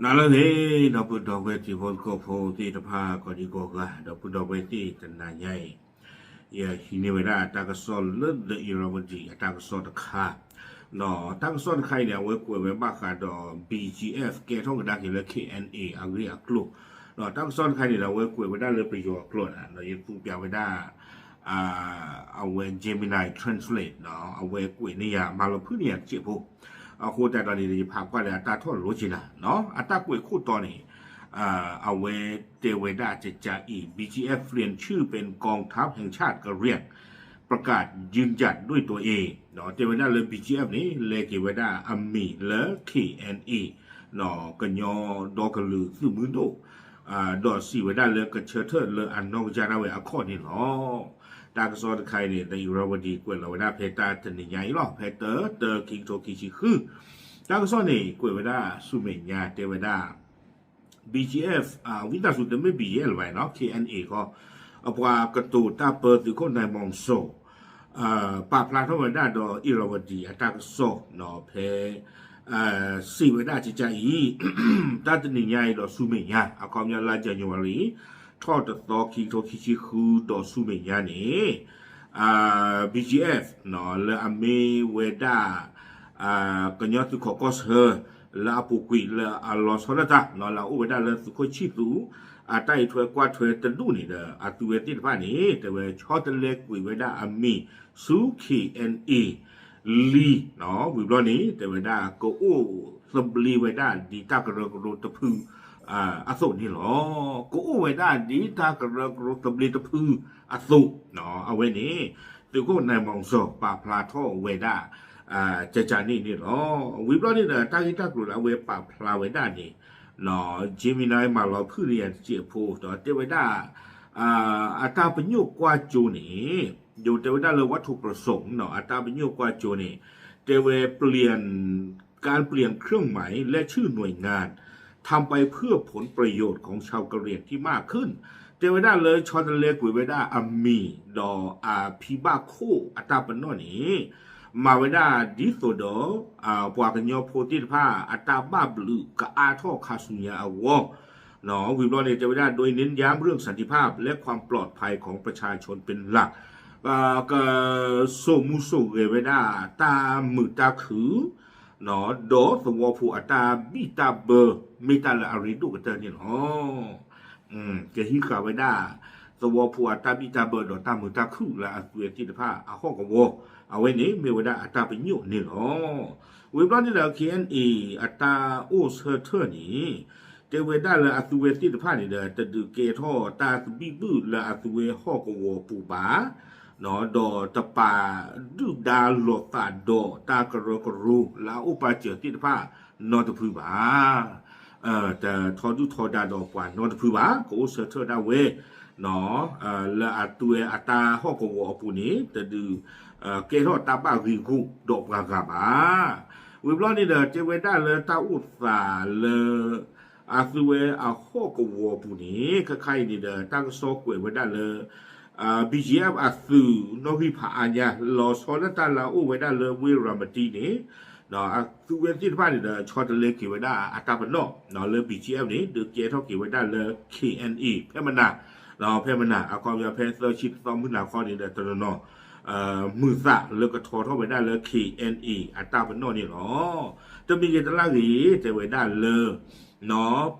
နၤလၢအဂ့ၤ ဒီပုၢ်ဒီဝဲၢ်တံၤဖိသကိးဖိသ့ၣ်တဖၣ် ကိးဒံကိးဂၤ ဒီပုၢ်ဒီဝဲၢ်သ့ၣ်တနၤညါအံၤ ယဟံးန့ၢ်ဝဲဒၣ်တၢ်ကစီၣ်လၢ The Irrawaddy အတၢ်ကစီၣ်တခါ ဒီးတၢ်ကစီၣ်တခါအံၤန့ၣ် အဝဲကွဲးဝဲဘၣ်ဃးဒီး ဘီကၠံအ့ၣ် ကဲထီၣ်ကဒါက့ၤလၢ ခ့ၣ်အဲၣ်အဲၣ် အဂ့ၢ်အကျိၤ ဒီးတၢ်ကစီၣ်တခါအံၤန့ၣ်ဒီး အဝဲကွဲးဝဲဒၣ်လၢပယီၤအကျိာ်ဒီး ယသူပျးဝဲဒၣ် အဝဲ Gemini Translate အဝဲကွဲးန့ၢ်ယၤ မၤလီၤဖုၣ်န့ၢ်ယၤတစဲးဖိ အဃိသတးဒီးန့ၣ် ယဖးကွၢ်လၢအတၢ်ထီၣ်လိက့ၤနၤ အတၢ်ကွဲးခိၣ်တီန့ၣ် အဝဲတဲဝဲဒၣ်ကကးအံၤ ဘီကၠံအ့ၣ် เปลี่ยนชื่อเป็นกองทัพแห่งชาติกะเหรี่ยง ประกาศยืนหยัดด้วยตัวเอง တဲဝဲဒၣ်လၢ ဘီကၠံအ့ၣ် န့ၣ် လဲၤက့ၤဝဲဒၣ်အမံၤလၢ ခ့ၣ်အဲၣ်အဲၣ် ကညီဒီကလုာ်သုးမုၢ်ဒိၣ် ဒီးစံးဝဲဒၣ်လၢကဆၢထၢၣ်လၢအနီၢ်ကစၢ်ဒၣ်ဝဲအခီၣ်န့ၣ်လီၤ. တၢ်ကစီၣ်တခါအံၤန့ၣ် The Irrawaddy ကွဲးလီၤဝဲဒၣ်ဖဲတၢ်တနံၤညါအံၤလီၤ ဖဲတၢ တၢ ခံကထိခံဆံဃု တၢ်ကစီၣ်န့ၣ် ကွဲးဝဲဒၣ်ဆူမဲာ်ညါ တဲဝဲဒၣ် ဘီကၠံအ့ၣ် ဝံသးစူၤတမ့ၢ် ဘီကၠံအ့ၣ် လၢၤဘၣ်နီၤ ခ့ၣ်အဲၣ်အဲၣ် ဃီ အပှၤကတိၤတၢ်ပၢသုးခိၣ် နၢၢ်မီၣ်စိ ပာ်ဖျါထီၣ်ဝဲဒၣ်ဒီး Irrawaddy အတၢ်ကစီၣ်နီၤ ဖဲ စံးဝဲဒၣ်ကကးအံၤ တၢ်တနံၤညါအံၤဒီးဆူမဲာ်ညါ အခီပညီလါ January ထီၣ်တသီ ခံကထိခံဆံဃု ဒီးဆူမဲာ်ညါန့ၣ် ဘီကၠံအ့ၣ် လၢအမ့ၢ်ဝဲဒၣ် ကညီသုးခိးကီၢ်ဆၢ လၢအပူၤကွံာ်လၢအလီၤဆီဒၣ်တၢ် လၢအအိၣ်ဝဲဒၣ်လၢသုးခိၣ်ဆံၣ်သူး အတၢ်အံးထွဲကွၢ်ထွဲတဒူၣ်န့ၣ်ဒီး အသုးဝဲသ့ၣ်တဖၣ်န့ၣ် တဲဝဲဆီတလဲကွံာ်ဝဲဒၣ်အမံၤဆူ ခ့ၣ်အဲၣ်အဲၣ် လံ ဝံၤဘျီန့ၣ် တဲဝဲဒၣ်ကအိၣ်သဘျ့ဝဲဒၣ်ဒ်တၢ်ကရၢကရိတဖု အသိးန့ၣ်လီၤ. ကအိၣ်ဝဲဒၣ်ဒ်တၢ်ကရၢကရိသဘျ့တဖုအသိး အဝဲန့ၣ် သုးခိၣ် နၢၢ်မီၣ်စိ ပာ်ဖျါထီၣ်ဝဲဒၣ် ကကးန့ၣ်န့ၣ်လီၤ. ဝံၤဘျီန့ၣ်ဒီး တၢ်ဂ့ၢ်တၢ်ကျိၤလၢအဝဲပာ်ဖျါဝဲဒၣ်န့ၣ် Gemini မၤလီၤဖုၣ်န့ၢ်ယၤတစဲးဖိဒီး တဲဝဲဒၣ် အတၢ်ပညိၣ်ကွၢ်စိန့ၣ် ယိၤတဲဝဲဒၣ်လၢ วัตถุประสงค์ အတၢ်ပညိၣ်ကွၢ်စိန့ၣ် တဲဝဲ เปลี่ยน การเปลี่ยนเครื่องหมายและชื่อหน่วยงาน ทำไปเพื่อผลประโยชน์ของชาวกะเหรี่ยงที่มากขึ้น တဲဝဲဒၣ်လၢဆီတလဲကွံာ်ဝဲဒၣ်အမံၤ ဒီးအဖံဘၣ်ခိၣ်အတၢ်ပနီၣ်န့ၣ် မၤဝဲဒၣ်ဒ်သိးဒီး ပှၤကညီဖိသ့ၣ်တဖၣ် အတၢ်ဘၣ်ဘျုးကအါထီၣ်ခါဆူညါအဂီၢ် ဝံၤဘျီန့ၣ် တဲဝဲဒၣ် โดยเน้นย้ำเรื่องสันติภาพและความปลอดภัยของประชาชนเป็นหลัก က စိာ်မူစိာ်ဂဲၤဝဲဒၣ်တၢ်မုာ်တၢ်ခုၣ် ဒီးသဝီဖိအတၢ်ဘံၣ်တၢ်ဘၢ မ့ၢ်တၢ်လၢအရ့ဒိၣ်ကတၢၢ်န့ၣ်လီၤ. ကဟံးဃာ်ဝဲဒၣ် သဝီဖိအတၢ်ဘံၣ်တၢ်ဘၢဒီးတၢ်မုာ်တၢ်ခုၣ်လၢအသုးဝဲသ့ၣ်တဖၣ်အဟီၣ်ကဝီၤ အဝဲန့ၣ်မ့ၢ်ဝဲဒၣ်အတၢ်ပညိၣ်န့ၣ်လီၤ. ဝံၤဘျီန့ၣ်ဒီး ခ့ၣ်အဲၣ်အဲၣ် အတၢ်အိၣ်ဆၢထၢၣ်န့ၣ် တဲဝဲဒၣ်လၢအသုးဝဲသ့ၣ်တဖၣ်န့ၣ်ဒီး တဒုးကဲထီၣ်တၢ်သဘံၣ်ဘုၣ်လၢအသုးဝဲဟီၣ်ကဝီၤပူၤဘၣ် ဒီးတပာ်ဒုၣ်ဒါလီၤသးဒီးတၢ်ကရၢကရိလၢအအိၣ်ပာ်စၢၤသ့ၣ်တဖၣ်နီတဖုဘၣ်. တထီဒုၣ်ထီဒါဒီးပှၤနီတဖုဘၣ် ကအိၣ်ဆၢထၢၣ်ဒၣ်ဝဲ လၢအသုးဝဲအတၢ်ဟီၣ်ကဝီၤအပူၤန့ၣ် တဒုး ကဲထီၣ်တၢ်ဘၣ်ဂံာ်ဂူာ်ဒီးပှၤဂၤဘၣ်. ဝံၤဘျီန့ၣ်ဒီး တဲဝဲဒၣ်လၢတၢ်အိၣ်သးလၢ အသုးဝဲအဟီၣ်ကဝီၤပူၤန့ၣ် ခဲခါအံၤန့ၣ်ဒီး တၢ်ကစီၣ်ကွဲးဝဲဒၣ်လၢ ဘီကၠံအ့ၣ် အသုးနီၣ်ဂံၢ်ဖးအါညါ လီၤဆီဒၣ်တၢ်လၢအအိၣ်ဝဲဒၣ်လၢဝ့ၢ်ရၤမတံန့ၣ် အသုးဝဲသ့ၣ်တဖၣ်န့ၣ်ဒီး ဆီတလဲက့ၤဝဲဒၣ်အတၢ်ပနီၣ် လၢ ဘီကၠံအ့ၣ် န့ၣ် ဒုးကဲထီၣ်က့ၤဝဲဒၣ်လၢ ခ့ၣ်အဲၣ်အဲၣ် ဖဲမနၤ ဖဲမနၤ အခီပညီဖဲသၢဆံတသီမုၢ်နၤခီန့ၣ်ဒီး တနီၤနီၤ မုာ်သးလၢကထီထီၣ်ဝဲဒၣ်လၢ ခ့ၣ်အဲၣ်အဲၣ် အတၢ်ပနီၣ်န့ၣ်လီၤ. တမံၤဂ့ၤတလၢ်ဂ့ၤ တဲဝဲဒၣ်လၢ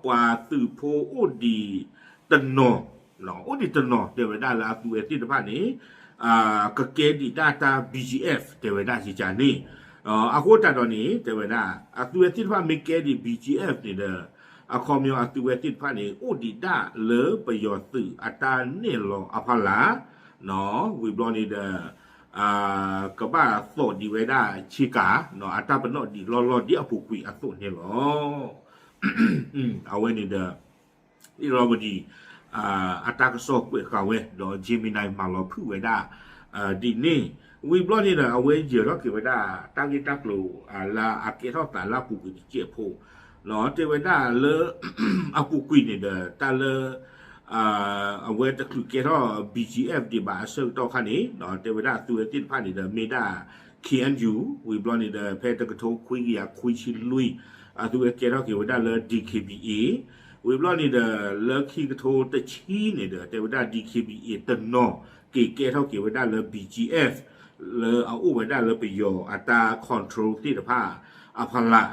ပှၤသုးဖိအိၣ်ဒံးတနီၤ အိၣ်ဒံးတနီၤ တဲဝဲဒၣ်လၢအသုးဝဲသ့ၣ်တဖၣ်န့ၣ် ကကဲဒံးဒၣ်တၢ် ဘီကၠံအ့ၣ် တဲဝဲဒၣ်ကကန့ၣ် အဃိသတးဒီးန့ၣ် တဲဝဲဒၣ် အသုးဝဲသ့ၣ်တဖၣ်မ့ၢ်ကဲဒံး ဘီကၠံအ့ၣ် န့ၣ်ဒီး အခီပညီအသုးဝဲသ့ၣ်တဖၣ်န့ၣ် အိၣ်ဒံးဒၣ်လၢပယီၤသုးအတၢ်နဲၣ်လီၤအဖီလာ် ဝံၤဘျီန့ၣ်ဒီး ကဘၣ်သိးဒံးဝဲဒၣ်ဆ့ကၤ အတၢ်ပနီၣ်ဒံးလီၢ်လီၢ်ဒ်အပူၤကွံာ်အသိးန့ၣ်လီၤ. အဝဲန့ၣ်ဒီး အံၤရဝဒံ အတၢ်ကစီၣ်ကွဲးဃာ်ဝဲ ဒီး Gemini မၤလီၤဖုၣ်ဝဲဒၣ် ဒ်န့ၣ် ဝံၤဘျီန့ၣ်ဒီး အဝဲယၢၤထီၣ်က့ၤဝဲဒၣ် တၢ်ဂ့ၢ်တၢ်ကျိၤ လၢအကဲထီၣ်သးလၢအပူၤကွံာ်တစဲးဖိ တဲဝဲဒၣ်လၢ အပူၤကွံာ်န့ၣ်ဒီး တၢ်လၢ အဝဲတချုးကဲထီၣ် ဘီကၠံအ့ၣ် ဒံးဘၣ်အဆၢကတီၢ်ခါန့ၣ် တဲဝဲဒၣ်အသုးဝဲသ့ၣ်တဖၣ်န့ၣ်ဒီး မ့ၢ်ဒၣ် ခ့ၣ်အဲၣ်ယူၣ် ဝံၤဘျီန့ၣ်ဒီး ဖဲတကထိခွံကယၤခွံဆံလွံၢ် အသုဝဲကဲထီၣ်က့ၤဝဲဒၣ်လၢ D K B A, ဝံၤဘျီန့ၣ်ဒီး လၢခံကထိတဆံန့ၣ်ဒီး တဲဝဲဒၣ် D K B A တနီၤ က့ၤကဲထီၣ်က့ၤဝဲဒၣ်လၢ B G F လၢအအိၣ်ဝဲဒၣ်လၢပယီၤအတၢ် control သ့ၣ်တဖၣ်အဖီလာ်,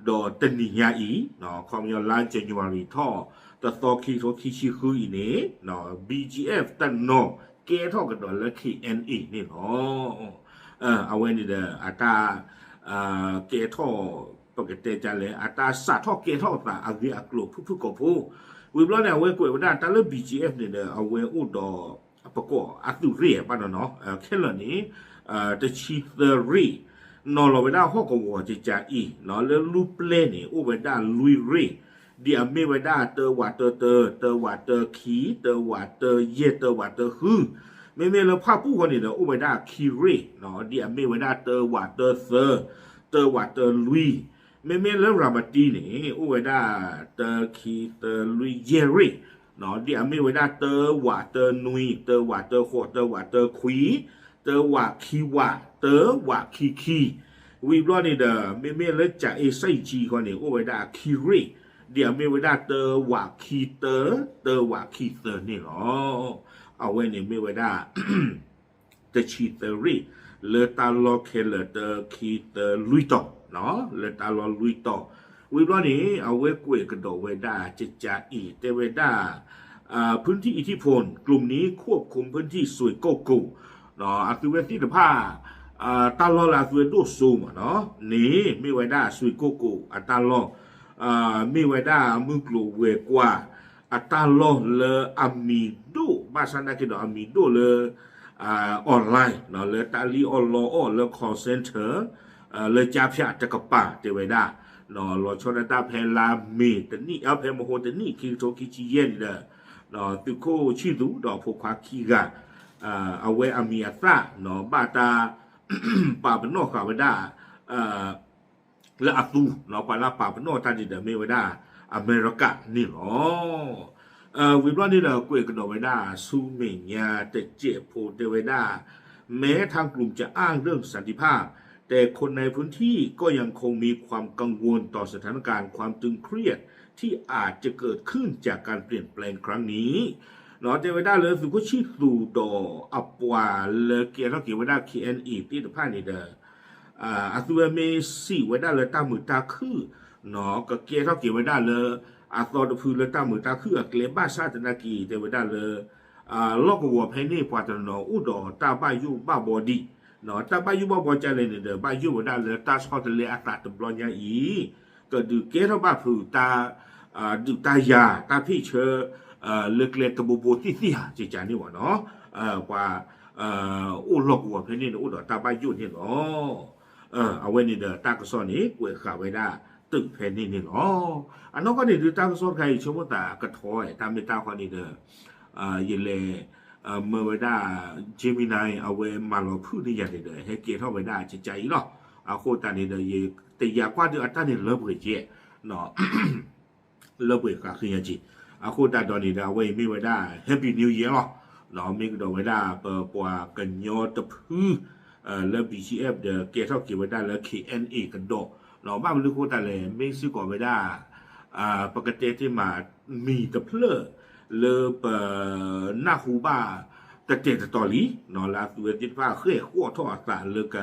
ဒီးတနံၤညါအံၤ ခီပညီလါ January ထီၣ် တသီခံကထိခံဆံဃုအံၤန့ၣ် B G F တနီၤကဲထီၣ်ကဒီးလၢ K N A န့ၣ်လီၤ. အဝဲန့ၣ်ဒီးအတၢ် ကဲထီၣ် ပကတဲဒ်လဲၣ် အတၢ်စးထီၣ်ကဲထီၣ်အသးအဂ့ၢ်အကျိၤဖုၣ်ဖုၣ်ကိာ်ဖိ, ဝံၤဘျီန့ၣ် အဝဲကွဲးဝဲဒၣ်တၢ်လၢ B G F န့ၣ်ဒီး အဝဲအိၣ်ဒီး ပကိးအသုးရ့ၣ်ဘၣ်နီၤနီၤ ခဲလၢာ်န့ၣ် တဆံသၢရ့ၣ်, နီၤလီၤဝဲဒၣ်ဟီၣ်ကဝီၤကကးအံၤ လၢလူပျဲၢ်န့ၣ် အိၣ်ဝဲဒၣ်လွံၢ်ရ့ၣ်, ဒ်အမ့ၢ်ဝဲဒၣ်တၢဝးတၢတၢ, တၢဝးတၢခံ, တၢဝးတၢယဲၢ်, တၢဝးတၢဃု, မ့မ့ၢ်လၢဖၣ်ပူၣ်ဃီန့ၣ်ဒီး အိၣ်ဝဲဒၣ်ခံရ့ၣ်, ဒ်အမ့ၢ်ဝဲဒၣ်တၢဝးတၢသၢ, တၢဝးတၢလွံၢ်, မ့မ့ၢ်လၢရၤမတံန့ၣ် အိၣ်ဝဲဒၣ်တၢ ခံ သၢ လွံၢ် ယဲၢ်ရ့ၣ်, ဒ်အမ့ၢ်ဝဲဒၣ်တၢဝးတၢနွံ, တၢဝးတၢဃိး, တၢဝးတၢခွံ, တၢဝးခံဝး, တၢဝးခံခံ, ဝံၤဘျီန့ၣ်ဒီး မ့မ့ၢ်လၢကၠၤအ့စံၣ်ကၠံဃီန့ၣ် အိၣ်ဝဲဒၣ်ခံရ့ၣ်, ဒ်အမ့ၢ်ဝဲဒၣ်တၢဝးခံတၢ, တၢဝးခံသၢန့ၣ်လီၤ. အဝဲန့ၣ်မ့ၢ်ဝဲဒၣ် တဆံသၢရ့ၣ် လၢတၢ်လီၢ်ခဲလၢာ်တၢ ခံ သၢ လွံၢ်တီၤ, လၢတၢ်လီၢ်လွံၢ်တီၤ, ဝံၤဘျီန့ၣ် အဝဲကွဲးကဒီးဝဲဒၣ်ကကးအံၤ တဲဝဲဒၣ် พื้นที่อิทธิพล กลุ่มนี้ควบคุมพื้นที่ซอยโกโก้ အသုဝဲသ့ၣ်တဖၣ် တၢ်လီၢ်လၢအသုဝဲဒိၣ်စိမးနီၤ န့ၣ် မ့ၢ်ဝဲဒၣ် ဆွ့ကိၣ်ကိၣ် အတၢ်လီၢ်, မ့ၢ်ဝဲဒၣ်မုၢ်ကျိၤဝဲၤကွာ် အတၢ်လီၢ်လၢအမံၤဒိၣ် ဘၣ်ဆၣ်သနာ်က့ဒီးအမံၤဒိၣ်လၢ online လၢတၢ်လံၣ်အီၣ်လီအီၣ်လၢ call center လၢကၠါဖၠးတကပၤတဲဝဲဒၣ်, လီၤဆီဒၣ်တၢ်ဖဲလါမ့ၤတနံၣ် ဖဲမဟိတနံၣ် ခံကထိခံဆံယဲၢ်န့ၣ်ဒီး သုးခိၣ်ဆံၣ်သူးဒီးဖိခွါခံဂၤ အဝဲအမံၤအသၣ် ဘၣ်တၢ် ပာ်ပနီၣ်ဃာ်ဝဲဒၣ် လၢအသူ ပှၤလၢပာ်ပနီၣ်တၢ်န့ၣ်ဒီးမ့ၢ်ဝဲဒၣ် အမဲရကၤန့ၣ်လီၤ. ဝံၤဘျီန့ၣ်ဒီးကွဲးကဒီးဝဲဒၣ် ဆူမဲာ်ညါတစဲးဖိတဲဝဲဒၣ် แม้ทางกลุ่มจะอ้างเรื่องสันติภาพ แต่คนในพื้นที่ก็ยังคงมีความกังวลต่อสถานการณ์ความตึงเครียดที่อาจจะเกิดขึ้นจากการเปลี่ยนแปลงครั้งนี้ တဲဝဲဒၣ်လၢသုးခိၣ်ဆံၣ်သူးဒီးအပှၤလၢကဲထီၣ်က့ၤဝဲဒၣ် K N A သ့ၣ်တဖၣ်န့ၣ်ဒီး အသုဝဲမ့ၢ်စံးဝဲဒၣ်လၢတၢ်မုာ်တၢ်ခုၣ် ကကဲထီၣ်က့ၤဝဲဒၣ်လၢ အသီတဖုလၢတၢ်မုာ်တၢ်ခုၣ်အကျဲ ဘၣ်ဆၣ်သနာ်က့ တဲဝဲဒၣ်လၢ လီၢ်ကဝီၤဖဲန့ၣ် ပှၤတနီၤအိၣ်ဒီးတၢ်ဘၣ်ယိၣ်ဘၣ်ဘီဒံး, တၢ်ဘၣ်ယိၣ်ဘၣ်ဘီကလဲၣ်န့ၣ်ဒီး ဘၣ်ယိၣ်ဝဲဒၣ်လၢတၢ်ဆီတလဲအသးတဘျီညါအံၤ ကဒုးကဲထီၣ်ဘၣ်ဖုးတၢ် ဒုးတၢ်ယၤ တၢ်ဖ့ၣ်ဆၢ လၢကျဲတဘိဘိသ့ၣ်သ့ၣ်ဧါ ကကးန့ၣ်ဝဲနီၤ, ပှၤ အိၣ်လီၢ်ကဝီၤဖဲန့ၣ်န့ၣ် အိၣ်ဒီးတၢ်ဘၣ်ယိၣ်န့ၣ်လီၤ. အဝဲန့ၣ်ဒီးတၢ်ကစီၣ်န့ၣ် ကွဲးဃာ်ဝဲဒၣ်တုၤဖဲန့ၣ်န့ၣ်လီၤ. အနီၢ်ကီၢ်န့ၣ်ဒုးတၢ်ကစီၣ်တခါအံၤ ဆိကမိၣ်သးကထီ တၢ်မ့ၢ်တၢ်ဃီန့ၣ်ဒီး ယလဲၤ မၢဝဲဒၣ် Gemini အဝဲမၤလီၤဖုၣ်န့ၢ်ယၤန့ၣ်ဒီး ဟဲကဲထီၣ်ဝဲဒၣ်ကကးအံၤလီၤ. အဃိသတးန့ၣ်ဒီး ယတယာ်ကွၢ်ဒုးအတၢ်န့ၣ်လၢပှဲၤကဲ လၢပှဲၤဃာ်ဃ့ယၤက့ၤ, အဃိသတးဒီးန့ၣ်ဒီး အဝဲအံၤမ့ၢ်ဝဲဒၣ် Happy New Year လီၤ. မ့ၢ်ကဒီးဝဲဒၣ်ပပှၤကညီတဖု လၢ B G F ဒီးကဲထီၣ်က့ၤဝဲဒၣ်လၢ K N A ကဒီး, ဘၣ်မနုၤဃိသတးလဲၣ် မ့ၢ်စ့ၢ်ကီးဝဲဒၣ် ပကတဲတ့ၢ်မး မံၤတဖျၢၣ် လၢပနၢ်ဟူဘၣ် တတဲာ်တတီၤလံ, လၢအသုဝဲသ့ၣ်တဖၣ်ဃဲၣ်ဃီၣ်ထီၣ်အသးလၢက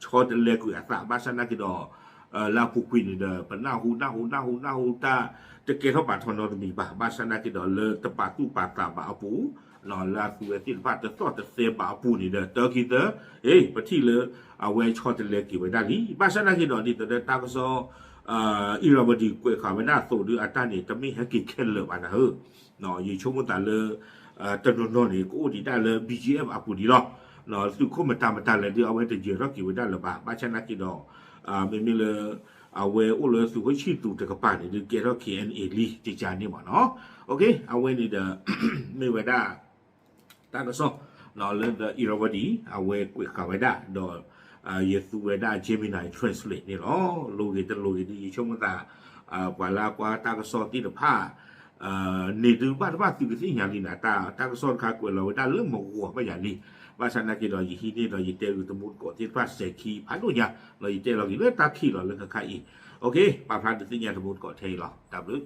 ဆီတလဲကွံာ်အသး ဘၣ်ဆၣ်သနာ်က့ဒီး လၢအပူၤကွံာ်န့ၣ်ဒီး ပနၢ်ဟူနၢ်ဟူနၢ်ဟူနၢ်ဟူတၢ် တကဲထီၣ်ပာ်ထီၣ်နီတမံၤဘၣ်, ဘၣ်ဆၣ်သနာ်က့ဒီးလၢတပာ်သူၣ်ပာ်သးဘၣ်အပူၤ, လၢအသုဝဲသ့ၣ်တဖၣ်တသီၣ်တသဲဘၣ်အပူၤန့ၣ်ဒီး တၢခံသၢ ဟ့ၣ် ပထံၣ်လၢ အဝဲဆီတလဲက့ၤဝဲဒၣ်လံ, ဘၣ်ဆၣ်သနာ်က့ဒီး ဒ်သိးဒီးတၢ်ကစီၣ် Irrawaddy ကွဲးဃာ်ဝဲဒၣ်အသိးဒီး အတၢ်န့ၣ် တမ့ၢ်ဟဲက့ၤခဲလၢာ်ဘၣ်နၤဧၢ ယဆိကမိၣ်သးလၢ တနီၤနီၤန့ၣ် ကအိၣ်ဒံးဒၣ်လၢ B G F အပူၤဒံးလီၤ. သုးခိၣ်မတၤမတၤလဲၣ်ဒီး အဝဲတယၢၤထီၣ်က့ၤဝဲဒၣ်လၢၤဘၣ်, ဘၣ်ဆၣ်သနာ်က့ဒီး မ့မ့ၢ်လၢ အဝဲအိၣ်လၢသုးခိၣ်ဆံၣ်သူးတကပၤန့ၣ်ဒီး ကဲထီၣ် K N A လံ ကကးန့ၣ်မးနီၤ. အဝဲန့ၣ်ဒီး မ့ၢ်ဝဲဒၣ် တၢ်ကစီၣ် လၢ The Irrawaddy အဝဲကွဲးဃာ်ဝဲဒၣ်ဒီး ယသူဝဲဒၣ် Gemini translate န့ၣ်လီၤ. လိၤဂ့ၤတလိၤဂ့ၤဒီး ယဆိကမိၣ်သး ပှၤလၢအကွၢ်တၢ်ကစီၣ်သ့ၣ်တဖၣ် န့ၣ်ဒုးဘၣ်တဘၣ်သုးကသ့ၣ်ညါလံနၤ, တၢ်ကစီၣ်တခါကွဲးလီၤဝဲဒၣ်လၢမဂီၤဘၣ်ယၤလံ, ဘၣ်ဆၣ်သနာ်က့ဒီး ယဟံးန့ၢ်ဒီးယတဲဂုာ်တမူတကိးသ့ၣ်တဖၣ်စဲၤခံဖးဒိၣ်ညါ, ဒီးယတဲလီၤက့ၤလၢတၢ်ခံးလီၤလၢခဲခါအံၤ, ပာ်ဖျါဒုးသ့ၣ်ညါတမူတကိးထဲအံၤလီၤ. တၢ်ဘျုး